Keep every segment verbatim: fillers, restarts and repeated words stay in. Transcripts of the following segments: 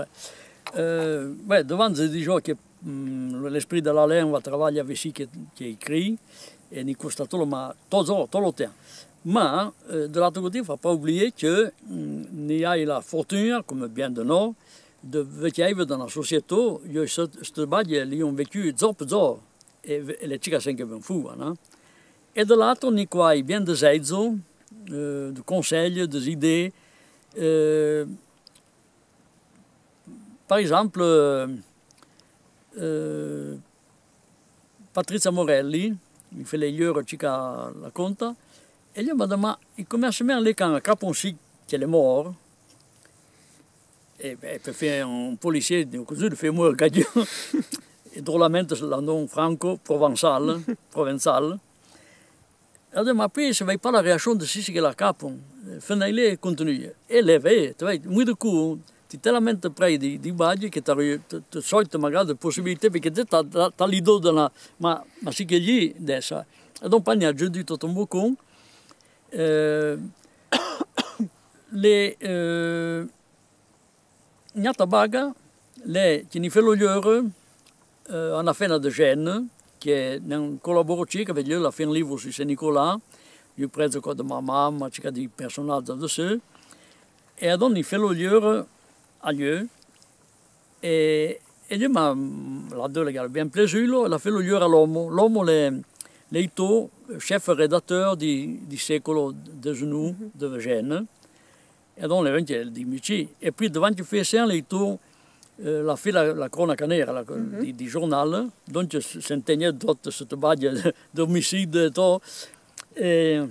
Eh, bè, devan, dze dijo que, mm, l'esprit de la lenga travaille avec ce qui est, qui est écrit, e ni constato lo, ma tot lo, tot lo ten. Ma, eh, de l'autre côté, fo pa oublié que, mm, ni ai la fortuna, comme bien de no, de vecchiaive dans la société, yo, se, se te bague, li on vécu, zop, zop, e, e le chica sen que ven fou, hein. E de l'autre, ni quai bien des aides, eh, de conseils, des idées, eh, par exemple, eh, Patrizia Morelli, mi fé le lieure chica la conta, e lle m'a demandé, i comencemen le can a Capon si, que l'è mor, e, e per fé un policier, così, de fé mor gadio, e drolamente l'an don franco, provençal, provençal, E ademà, après, se vei pa la reaccion de si, si que la Capon, eh, fenei le continue. E le vei, te vei, mui de cou, ti telamente prei di, di bague que t'as, te, te soite magari de possibilité, perque te, t'as, t'as, t'as l'idée de la, ma, ma si que lli, de sa. E donc, pa ni a giudiu tot un bocon, eh, le, eh, Gn'ata baga, le, que ni fé lo lieure, eh, a na fena de Gênes, que n'en collaboro chica avec lle, l'a fé un livro su Saint Nicolas, lle prèze co de ma mama, chica di personages de se. E adon ni fé lo lieure a lle, e, e lle m'a, la de le gare bien plaisir, l'a fé lo lieure a l'omo. L'omo le, l'è ito chef rédacteur di, di Sécolo de Genou, de Gênes. E donc, le vente di Michi. E puis, devant que fé sen, le ito, eh, l'a fé la, la cronaca nera, la, di, di journal. Donc, se, s'entenia tot, se te bague d'homicide e tot. E,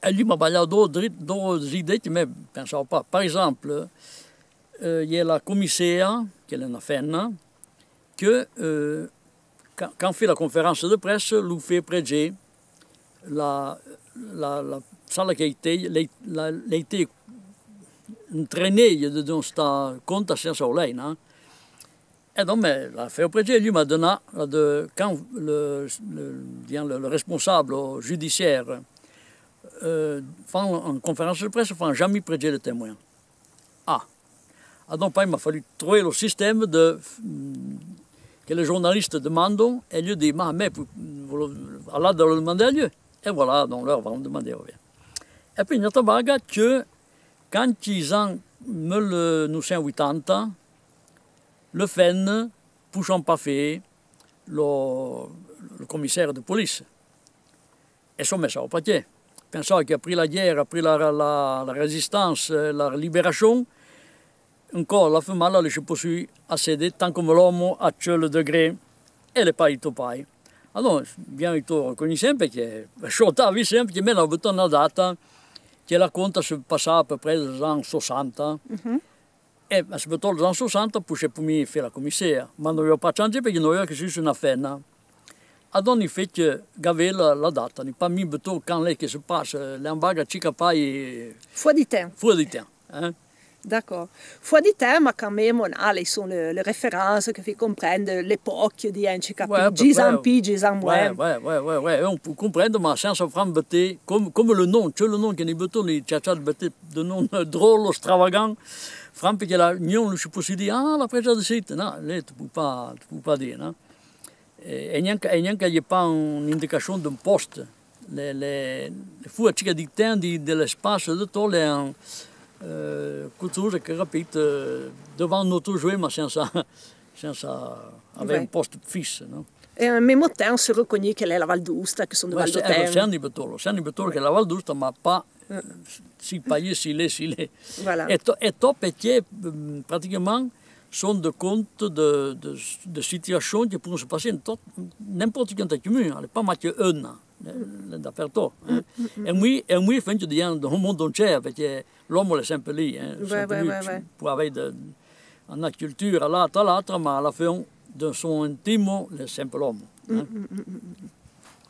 e lli m'a balà do, dri-, do idée que me pensava pa. Par exemple, eh, y a la commissaire, que l'è na fena, que, eh, quand, quand fé la conférence de presse, lo fé préger la, la, la sala que été, l'é, la, l'é été entraîné de, de sta conta sensa olei, non? E donc, me, la fé préger, lli m'a donà, la de, quand le, le, disons, le, le responsable judiciaire, eh, fan en conférence de presse, fan jamais préger le témoin. Ah. Adon, pai, m'a fallu trouver lo sisteme de, mm, que le journaliste demande, e lli di, ma, me, pou-, volo, alà de lo demandé a llu. E voilà, donc, lor van demandé, bien. E puis, gn'ata baga que, quand i-z an mille neuf cent huitanta, le fena pouchon pa fé lo, lo commissaire de police. E son mèsa o paquet. Pensava que après la guerre, après la, la, la résistance, la libération, encore la femala le se possui accéder tant comme l'omo a cheu degré, e l'é pa ito pai. Adon, bien ito recognissent, perque chotavi sempre que me la beton na data, que la conta se passava à peu près des ans soixante. E, ma se beton les ans soixante, pouche pou mi fé la commissaire. Ma no io pa changé, perque no io que su na fena. Adon, i fé que gavé la, la data, ni pa mi beton quand l'é que se passe, l'é en baga chica pai. Fua di ten. Fua di ten, hein. D'accord. Fua di ten, ma quand même, on a, les, sont le, le référence que fait comprendre l'époque, di, hein, chica pi, dix ans pi, dix ans moins. Ouais, ouais, ouais, ouais, ouais. On peut comprendre, ma sensa fran beté, comme, comme le nom, que le nom que ni beton, ni tchatcha beté, de nom drôle, extravagant. Fran, perque la, nion, je suppose, di, ah, la présa de site, non, l'é, te pou pa, te pou pa dire, non. E, e gnanca, e gnanca y è pa un'indicazion d'un poste. Le, le, le fua chica di ten, di, de l'espace, de tot, l'é un, eh, qualcosa que rapide, eh, devant notre jeu, ma sensa, sensa avé un poste fixe, non? E en même temps, se recognit que l'é la Val d'Outa, que son de Val d'Outa. Sen di beton, sen di beton que la Val d'Outa, ma pa si paillé, si l'é, si l'é. Voilà. E to, e to, perque, mm, pratiquement, son de conte de, de, de situations que pourront se passer n'importe quel commune, l'é pa maque una, l'é, l'é dapertot, hein. E mui, e mui, enfin, que di, dans le monde entier, perque l'omo l'é sempre li, hein, sempre li, pou avé de, na cultura, l'atra, l'atra, ma à la fin, de son intimo, l'é sempre l'omo, hein.